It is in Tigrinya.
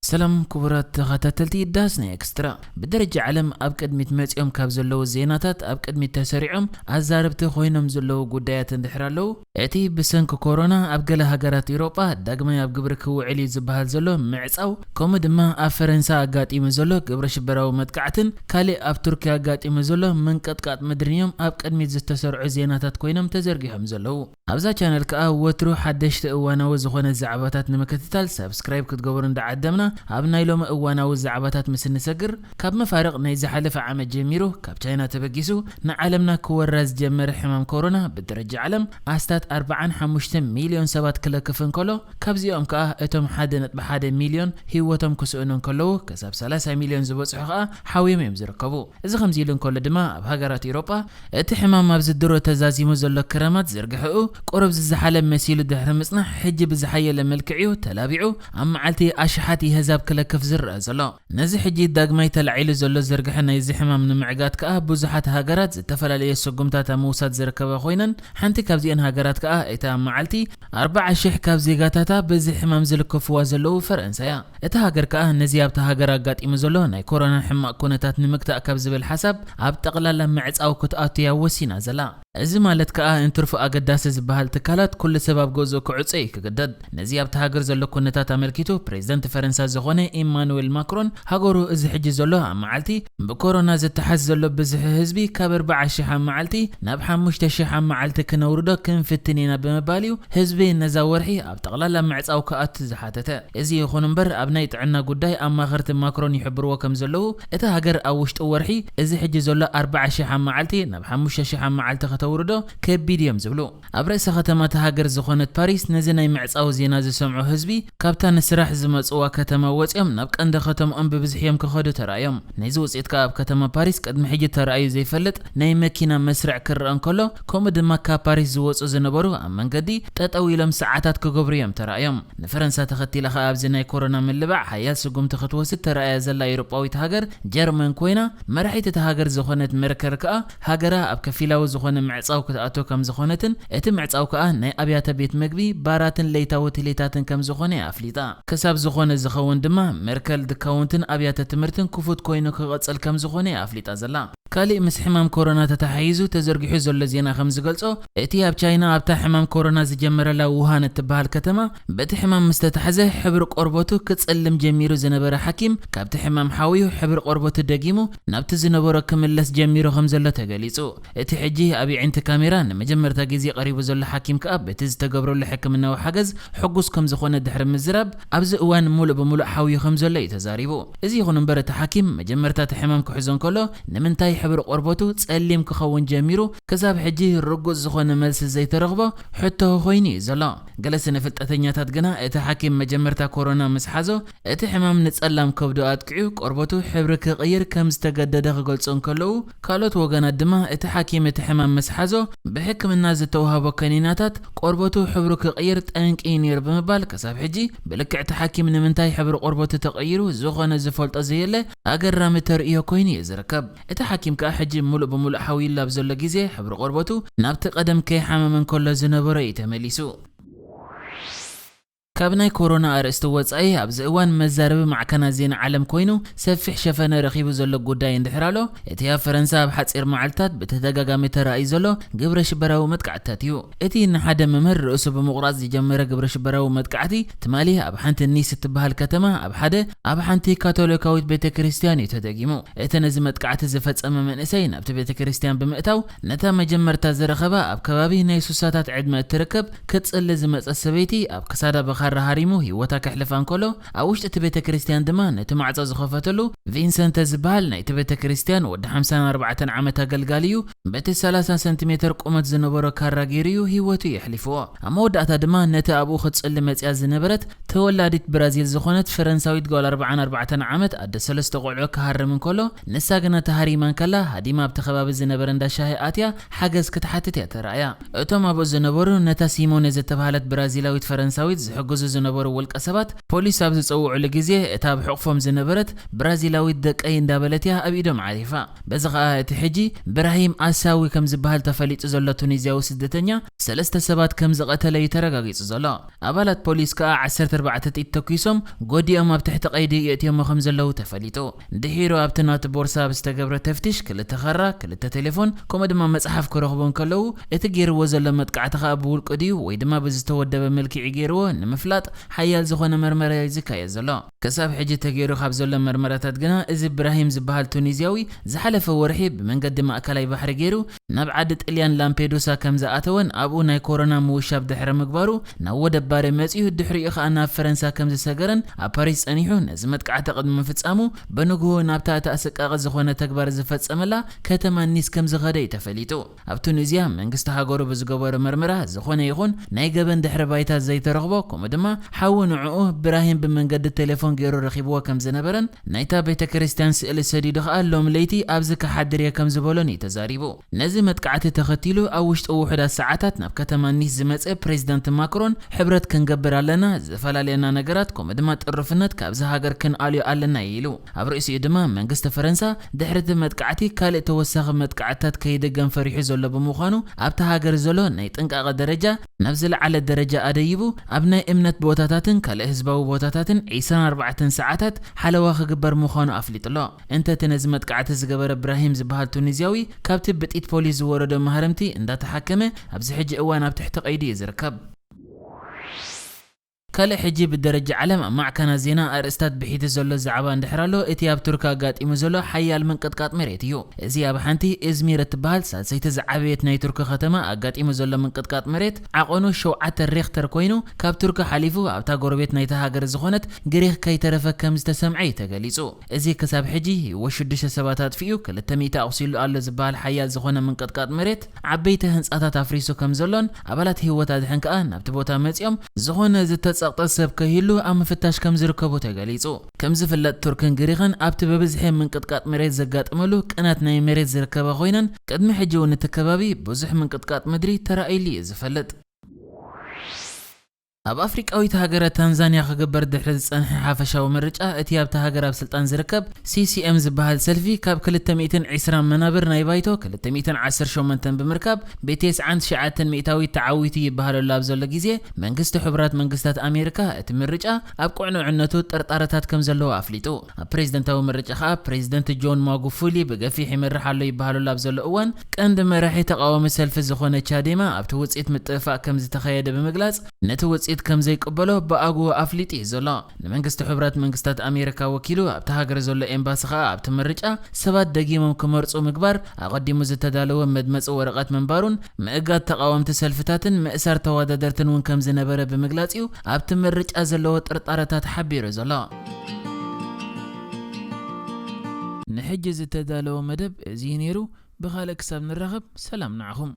ሰላም ክቡራት ተኸታተልቲ ዳስ ናይ ኤክስትራ። ብደረጃ ዓለም ኣብ ቅድሚት መጺኦም ካብ ዘለዉ ዜናታት ኣብ ቅድሚት ተሰሪዖም ኣዛረብቲ ኮይኖም ዘለዉ ጉዳያት እንድሕር ኣለዉ፣ እቲ ብሰንኪ ኮሮና ኣብ ገለ ሃገራት ኤውሮጳ ዳግማይ ኣብ ግብሪ ክውዕል እዩ ዝበሃል ዘሎ ምዕጻው፣ ከምኡ ድማ ኣብ ፈረንሳ ኣጋጢሙ ዘሎ ግብረ ሽበራዊ መጥቃዕትን ካልእ ኣብ ቱርኪ ኣጋጢሙ ዘሎ ምንቅጥቃጥ ምድርን እዮም ኣብ ቅድሚት ዝተሰርዑ ዜናታት ኮይኖም ተዘርጊሖም ዘለዉ። ኣብዛ ቻነል ከኣ ወትሩ ሓደሽቲ እዋናዊ ዝኾነ ዛዕባታት ንምክትታል ሳብስክራይብ ክትገብሩ እንዳዓደምና፣ ኣብ ናይ ሎሚ እዋናዊ ዛዕባታት ምስ እንሰግር፣ ካብ መፋርቕ ናይ ዝሓለፈ ዓመት ጀሚሩ ካብ ቻይና ተበጊሱ ንዓለምና ክወራ ዝጀመረ ሕማም ኮሮና ብደረጃ ዓለም ኣስታት ኣርብዓን ሓሙሽተ ሚልዮን ሰባት ክለክፍ እንከሎ፣ ካብዚኦም ከኣ እቶም ሓደ ነጥቢ ሓደ ሚልዮን ህይወቶም ክስእኑ እንከለዉ፣ ክሳብ ሰላሳ ሚልዮን ዝበጽሑ ከኣ ሓውዮም እዮም ዝርከቡ። እዚ ከምዚ ኢሉ እንከሎ ድማ ኣብ ሃገራት ኤውሮጳ እቲ ሕማም ኣብዚ ድሮ ተዛዚሙ ዘሎ ክረማት ዝርግሐኡ ቁሩብ ዝዝሓለ መሲሉ ድሕሪ ምጽናሕ፣ ሕጂ ብዝሓየለ መልክዕ'ዩ ተላቢዑ ኣብ መዓልቲ ኣሽሓት የህዛብ ክለክፍ ዝረአ ዘሎ። ነዚ ሕጂ ዳግማይ ተላዒሉ ዘሎ ዝርግሐ ናይዚ ሕማም ንምዕጋት ከኣ ብዙሓት ሃገራት ዝተፈላለየ ስጉምታት ኣብ ምውሳድ ዝርከባ ኮይነን፣ ሓንቲ ካብዚአን ሃገራት ከኣ እታ ኣብ መዓልቲ ኣርብዓ ሽሕ ካብ ዜጋታታ በዚ ሕማም ዝልከፍዋ ዘለዉ ፈረንሳ እያ። እታ ሃገር ከኣ ነዚ ኣብታ ሃገር ኣጋጢሙ ዘሎ ናይ ኮሮና ሕማቕ ኩነታት ንምግታእ ካብ ዝብል ሓሳብ ኣብ ጠቕላላ ምዕጻው ክትኣቱ እያ ወሲና ዘላ። እዚ ማለት ከኣ እንትርፎ ኣገዳሲ ዝበሃል ትካላት ኩሉ ሰብ ኣብ ገዝኡ ክዕጾ እዩ ክግደድ። ነዚ ኣብታ ሃገር ዘሎ ኩነታት ኣመልኪቱ ፕሬዝደንት ፈረንሳ ዝኾነ ኢማኑኤል ማክሮን ሃገሩ እዚ ሕጂ ዘሎ ኣብ መዓልቲ ብኮሮና ዝተሓዝ ዘሎ ብዝሒ ህዝቢ ካብ ኣርብዓ ሽሕ ኣብ መዓልቲ ናብ ሓሙሽተ ሽሕ ኣብ መዓልቲ ክነውርዶ ክንፍትን ኢና ብምባል እዩ ህዝቢ ነዛ ወርሒ ኣብ ጠቕላላ ምዕጻው ክኣቱ ዝሓተተ። እዚ ይኹን እምበር ኣብ ናይ ጥዕና ጉዳይ ኣማኸርቲ ማክሮን ይሕብርዎ ከም ዘለዉ እታ ሃገር ኣብ ውሽጢ ወርሒ እዚ ሕጂ ዘሎ ኣርብዓ ሽሕ ኣብ መዓልቲ ናብ ሓሙሽተ ሽሕ ኣብ መዓልቲ ከተውርዶ ከቢድ እዮም ዝብሉ። ኣብ ርእሰ ከተማ እታ ሃገር ዝኾነት ፓሪስ ነዚ ናይ ምዕጻው ዜና ዝሰምዑ ህዝቢ ካብታ ንስራሕ ዝመጽዋ ከተማ ወጺኦም ናብ ቀንዲ ከተምኦም ብብዝሒ እዮም ክኸዱ ተራእዮም። ነዚ ውጽኢት ከኣ ኣብ ከተማ ፓሪስ ቅድሚ ሕጂ ተራእዩ ዘይፈልጥ ናይ መኪና መስርዕ ክረአ እንከሎ፣ ከምኡ ድማ ካብ ፓሪስ ዝወጹ ዝነበሩ ኣብ መንገዲ ጠጠው ኢሎም ሰዓታት ክገብሩ እዮም ተራእዮም። ንፈረንሳ ተኸቲላ ከኣ ኣብዚ ናይ ኮሮና ምልባዕ ሓያል ስጉምቲ ክትወስድ ተራእያ ዘላ ኤውሮጳዊት ሃገር ጀርመን ኮይና፣ መራሒት እታ ሃገር ዝኾነት ሜርከል ከኣ ሃገራ ኣብ ከፊላዊ ዝኾነ ምዕጻው ክትኣቶ ከም ዝኾነትን እቲ ምዕጻው ከኣ ናይ ኣብያተ ቤት መግቢ፣ ባራትን ለይታዊ ትሌታትን ከም ዝኾነ እያ ኣፍሊጣ። ክሳብ ዝኾነ ዝኸውን ድማ ሜርከል ድካውንትን ኣብያተ ትምህርትን ክፉት ኮይኑ ክቕጽል ከም ዝኾነ እያ ኣፍሊጣ ዘላ። ካሊእ ምስ ሕማም ኮሮና ተተሓሒዙ ተዘርጊሑ ዘሎ ዜና ከም ዝገልጾ፣ እቲ ኣብ ቻይና ኣብታ ሕማም ኮሮና ዝጀመረላ ውሃን እትበሃል ከተማ በቲ ሕማም ምስ ተታሕዘ ሕብሪ ቆርበቱ ክጽልም ጀሚሩ ዝነበረ ሓኪም ካብቲ ሕማም ሓውዩ ሕብሪ ቆርበቱ ደጊሙ ናብቲ ዝነበሮ ክምለስ ጀሚሩ ከም ዘሎ ተገሊጹ። እቲ ሕጂ ኣብ የዒንቲ ካሜራ ንመጀመርታ ግዜ ቀሪቡ ዘሎ ሓኪም ከኣ በቲ ዝተገብረሉ ሕክምናዊ ሓገዝ ሕጉስ ከም ዝኾነ ድሕሪ ምዝራብ፣ ኣብዚ እዋን ሙሉእ ብሙሉእ ሓውዩ ከም ዘሎ እዩ ተዛሪቡ። እዚ ይኹን እምበር እቲ ሓኪም መጀመርታ እቲ ሕማም ክሕዞ እንከሎ ንምንታይ ሕብሪ ቆርበቱ ጸሊም ክኸውን ጀሚሩ ክሳብ ሕጂ ርጉጽ ዝኾነ መልሲ ዘይተረኽቦ ሕቶ ኮይኑ እዩ ዘሎ። ገለ ስነ ፍልጠተኛታት ግና እቲ ሓኪም መጀመርታ ኮሮና ምስ ሓዞ እቲ ሕማም ንጸላም ከብዱ ኣጥቂዑ ቆርበቱ ሕብሪ ክቕይር ከም ዝተገደደ ክገልጹ እንከለዉ፣ ካልኦት ወገናት ድማ እቲ ሓኪም እቲ ሕማም ምስ ሓዞ ብሕክምና ዝተዋህቦ ከኒናታት ቆርበቱ ሕብሩ ክቕይር ጠንቂ እዩ ነይሩ ብምባል ክሳብ ሕጂ ብልክዕ እቲ ሓኪም ንምንታይ ሕብሪ ቆርበቱ ተቐይሩ ዝኾነ ዝፈልጦ ዘየለ ኣገራሚ ተርእዮ ኮይኑ እዩ ዝርከብ። እቲ ሓኪም ከኣ ሕጂ ሙሉእ ብሙሉእ ሓውዩሉ ኣብ ዘሎ ግዜ ሕብሪ ቆርበቱ ናብቲ ቀደም ከይሓመመ እንከሎ ዝነበሮ እዩ ተመሊሱ። ካብ ናይ ኮሮና ኣርእስቲ ወጻኢ ኣብዚ እዋን መዛረቢ ማዕከናት ዜና ዓለም ኮይኑ ሰፊሕ ሸፈነ ረኺቡ ዘሎ ጉዳይ እንድሕር ኣሎ፣ እቲ ኣብ ፈረንሳ ኣብ ሓጺር መዓልታት ብተደጋጋሚ ተራእዩ ዘሎ ግብረ ሽበራዊ መጥቃዕትታት እዩ። እቲ ንሓደ መምህር ርእሱ ብምቑራጽ ዝጀመረ ግብረ ሽበራዊ መጥቃዕቲ ትማሊ ኣብ ሓንቲ ኒስ እትበሃል ከተማ ኣብ ሓደ ኣብ ሓንቲ ካቶሊካዊት ቤተ ክርስቲያን እዩ ተደጊሙ። እቲ ነዚ መጥቃዕቲ ዝፈጸመ መንእሰይ ናብቲ ቤተ ክርስቲያን ብምእታው ነታ መጀመርታ ዝረኸባ ኣብ ከባቢ ናይ ሱሳታት ዕድመ እትርከብ ክትጽሊ ዝመጸት ሰበይቲ ኣብ ክሳዳ ብኻራ ሃሪሙ ህይወታ ከሕልፋ እንከሎ፣ ኣብ ውሽጢ እቲ ቤተ ክርስቲያን ድማ ነቲ ማዕጾ ዝኸፈተሉ ቪንሰንተ ዝበሃል ናይቲ ቤተ ክርስቲያን ወዲ ሓምሳን ኣርባዕተን ዓመት ኣገልጋሊ እዩ በቲ ሰላሳ ሰንቲሜተር ቁመት ዝነበሮ ካራ ገይሩ እዩ ህይወቱ የሕሊፍዎ። ኣብ መወዳእታ ድማ ነቲ ኣብኡ ክትጽሊ መጽያ ዝነበረት ተወላዲት ብራዚል ዝኾነት ፈረንሳዊት ጓል ኣርብዓን ኣርባዕተን ዓመት ኣደ ሰለስተ ቆልዑ ክሃርም እንከሎ፣ ንሳ ግና ተሃሪማ እንከላ ሃዲማ ኣብቲ ከባቢ ዝነበረ እንዳ ሻሂ ኣትያ ሓገዝ ክትሓትት እያ ተራእያ። እቶም ኣብኡ ዝነበሩ ነታ ሲሞነ ዝተባህለት ብራዚላዊት ፈረንሳዊት ዝሕግዙ ዝዝነበሩ ውልቀ ሰባት ፖሊስ ኣብ ዝጸውዑሉ ግዜ፣ እታ ኣብ ሕቕፎም ዝነበረት ብራዚላዊት ደቀይ እንዳበለት እያ ኣብ ኢዶም ዓሪፋ። በዚ ኸኣ እቲ ሕጂ ብራሂም ኣሳዊ ከም ዝበሃል ተፈሊጡ ዘሎ ቱኒዝያዊ ስደተኛ፣ ሰለስተ ሰባት ከም ዝቐተለ እዩ ተረጋጊጹ ዘሎ። ኣባላት ፖሊስ ከኣ ዓሰርተ ኣርባዕተ ጥይት ተኲሶም፣ ጎዲኦም ኣብ ትሕቲ ቀይዲ የእትዮሞ ከም ዘለዉ ተፈሊጡ። ድሒሩ ኣብቲ ናቱ ቦርሳ ኣብ ዝተገብረ ተፍትሽ፣ ክልተ ኻራ፣ ክልተ ቴሌፎን፣ ከምኡ ድማ መጽሓፍ ክረኽቡ እንከለዉ፣ እቲ ገይርዎ ዘሎ መጥቃዕቲ ከኣ ብውልቁ ድዩ ወይ ድማ ብዝተወደበ መልክዕ ገይርዎ ንምፍላጥ ሓያል ዝኾነ መርመራ እዩ ዝካየድ ዘሎ። ክሳብ ሕጂ ተገይሩ ካብ ዘሎ መርመራታት ግና፣ እዚ ብራሂም ዝበሃል ቱኒዝያዊ ዝሓለፈ ወርሒ ብመንገዲ ማእከላይ ባሕሪ ገይሩ ናብ ዓዲ ጥልያን ላምፔዱሳ ከም ዝኣተወን ኣብኡ ናይ ኮሮና ምውሻብ ድሕሪ ምግባሩ ናብ ወደብ ባሪ መጺኡ፣ ድሕሪኡ ከኣ ናብ ፈረንሳ ከም ዝሰገረን ኣብ ፓሪስ ጸኒሑ ነዚ መጥቃዕቲ ቅድሚ ምፍጻሙ በንግሆ ናብታ እቲ ኣሰቃቂ ዝኾነ ተግባር ዝፈጸመላ ከተማ ኒስ ከም ዝኸደ እዩ ተፈሊጡ። ኣብ ቱኒዝያ መንግስቲ ሃገሩ ብዝገበሮ መርመራ ዝኾነ ይኹን ናይ ገበን ድሕሪ ባይታ ዘይተረኽቦ፣ ከምኡ ድማ ሓዉ ንዕኡ ብራሂም ብመንገዲ ቴሌፎን ገይሩ ረኺብዎ ከም ዝነበረን ናይታ ቤተ ክርስቲያን ስእሊ ሰዲዱ ከኣ ሎም ለይቲ ኣብዚ ክሓድር እየ ከም ዝበሎን እዩ ተዛሪቡ። ነዚ መጥቃዕቲ ተኸቲሉ ኣብ ውሽጢ ውሑዳት ሰዓታት ናብ ከተማ ኒስ ዝመጸ ፕሬዚዳንት ማክሮን ሕብረት ክንገብር ኣለና፣ ዝተፈላለየና ነገራት ከምኡ ድማ ጥሩፍነት ካብዚ ሃገር ክንኣልዮ ኣለና እዩ ኢሉ። ኣብ ርእሲኡ ድማ መንግስቲ ፈረንሳ ድሕሪ እቲ መጥቃዕቲ ካልእ ተወሳኺ መጥቃዕትታት ከይድገም ፈሪሑ ዘሎ ብምዃኑ ኣብቲ ሃገር ዘሎ ናይ ጥንቃቐ ደረጃ ናብ ዝለዓለ ደረጃ ኣደይቡ ኣብ ናይ እምነት ቦታታትን ካልእ ህዝባዊ ቦታታትን ዕስራን ኣርባዕተን ሰዓታት ሓለዋ ክግበር ምዃኑ ኣፍሊጡ ኣሎ። እንተቲ ነዚ መጥቃዕቲ ዝገበረ ብራሂም ዝበሃል ቱኒዝያዊ ካብቲ ብጢት ፖሊስ ዝወረዶ ማህረምቲ እንዳተሓከመ ኣብዚ ሕጂ እዋን ኣብ ትሕቲ ቀይዲ እዩ ዝርከብ። ካልእ ሕጂ ብደረጃ ዓለም ኣብ ማዕከናት ዜና ኣርእስታት ብሒቱ ዘሎ ዛዕባ እንድሕር ኣሎ፣ እቲ ኣብ ቱርኪ ኣጋጢሙ ዘሎ ሓያል ምንቅጥቃጥ መሬት እዩ። እዚ ኣብ ሓንቲ እዝሚር እትበሃል ሳልሰይቲ ዝዓበየት ናይ ቱርኪ ከተማ ኣጋጢሙ ዘሎ ምንቅጥቃጥ መሬት ዓቐኑ ሸውዓተ ሬክተር ኮይኑ፣ ካብ ቱርኪ ሓሊፉ ኣብታ ጎረቤት ናይታ ሃገር ዝኾነት ግሪክ ከይተረፈ ከም ዝተሰምዐ እዩ ተገሊጹ። እዚ ክሳብ ሕጂ ህይወት ሽዱሽተ ሰባት ኣጥፊኡ፣ ክልተ ሚእቲ ኣቑሲሉ ኣሎ ዝበሃል ሓያል ዝኾነ ምንቅጥቃጥ መሬት፣ ዓበይቲ ህንጻታት ኣፍሪሱ ከም ዘሎን ኣባላት ህይወት ኣድሕን ከኣ ናብቲ ቦታ መጺኦም ዝኾነ ዝተጸቕጠ ሰብ ከይህሉ ኣብ ምፍታሽ ከም ዝርከቡ ተገሊጹ። ከም ዝፍለጥ ቱርክን ግሪኽን ኣብቲ ብብዝሒ ምንቅጥቃጥ መሬት ዘጋጠመሉ ቅናት ናይ መሬት ዝርከባ ኮይነን ቅድሚ ሕጂ እውን እቲ ከባቢ ብዙሕ ምንቅጥቃጥ ምድሪ ተራእይሉ እዩ ዝፈልጥ። ኣብ ኣፍሪቃዊት ሃገረ ታንዛንያ ክግበር ድሕሪ ዝጸንሐ ሓፈሻዊ ምርጫ እቲ ኣብታ ሃገር ኣብ ስልጣን ዝርከብ ሲ ሲ ኤም ዝበሃል ሰልፊ ካብ ክልተ ሚእትን ዕስራን መናብር ናይ ባይቶ ክልተ ሚእትን ዓሰርተ ሸሞንተን ብምርካብ ብቴስዓን ትሽዓተን ሚእታዊት ተዓዊቱ ይበሃለሉ ኣብ ዘሎ ግዜ መንግስቲ ሕቡራት መንግስታት ኣሜሪካ እቲ ምርጫ ኣብ ቅዕኑዕነቱ ጥርጣረታት ከም ዘለዎ ኣፍሊጡ። ኣብ ፕሬዝደንታዊ ምርጫ ከኣ ፕሬዝደንት ጆን ማጉፉሊ ብገፊሕ ይመርሕ ኣሎ ይበሃለሉ ኣብ ዘሎ እዋን ቀንዲ መራሒ ተቃዋሚ ሰልፊ ዝኾነ ቻዴማ ኣብቲ ውጽኢት ምጥፍፋእ ከም ዝተኸየደ ብምግላጽ ነቲ ውጽኢት ከም ዘይቅበሎ ብኣግኡ ኣፍሊጡ እዩ ዘሎ። ንመንግስቲ ሕቡራት መንግስታት ኣሜሪካ ወኪሉ ኣብቲ ሃገር ዘሎ ኤምባሲ ከኣ ኣብቲ ምርጫ ሰባት ደጊሞም ክመርጹ ምግባር ኣቐዲሙ ዝተዳለወ መድመጺ ወረቐት ምንባሩን ምእጋድ ተቓወምቲ ሰልፍታትን ምእሳር ተወዳደርትን እውን ከም ዝነበረ ብምግላጽ እዩ ኣብቲ ምርጫ ዘለዎ ጥርጣረታት ሓቢሩ ዘሎ። ንሕጂ ዝተዳለወ መደብ እዚ እዩ ነይሩ። ብኻልእ ክሳብ ንራኸብ ሰላም ንዓኹም።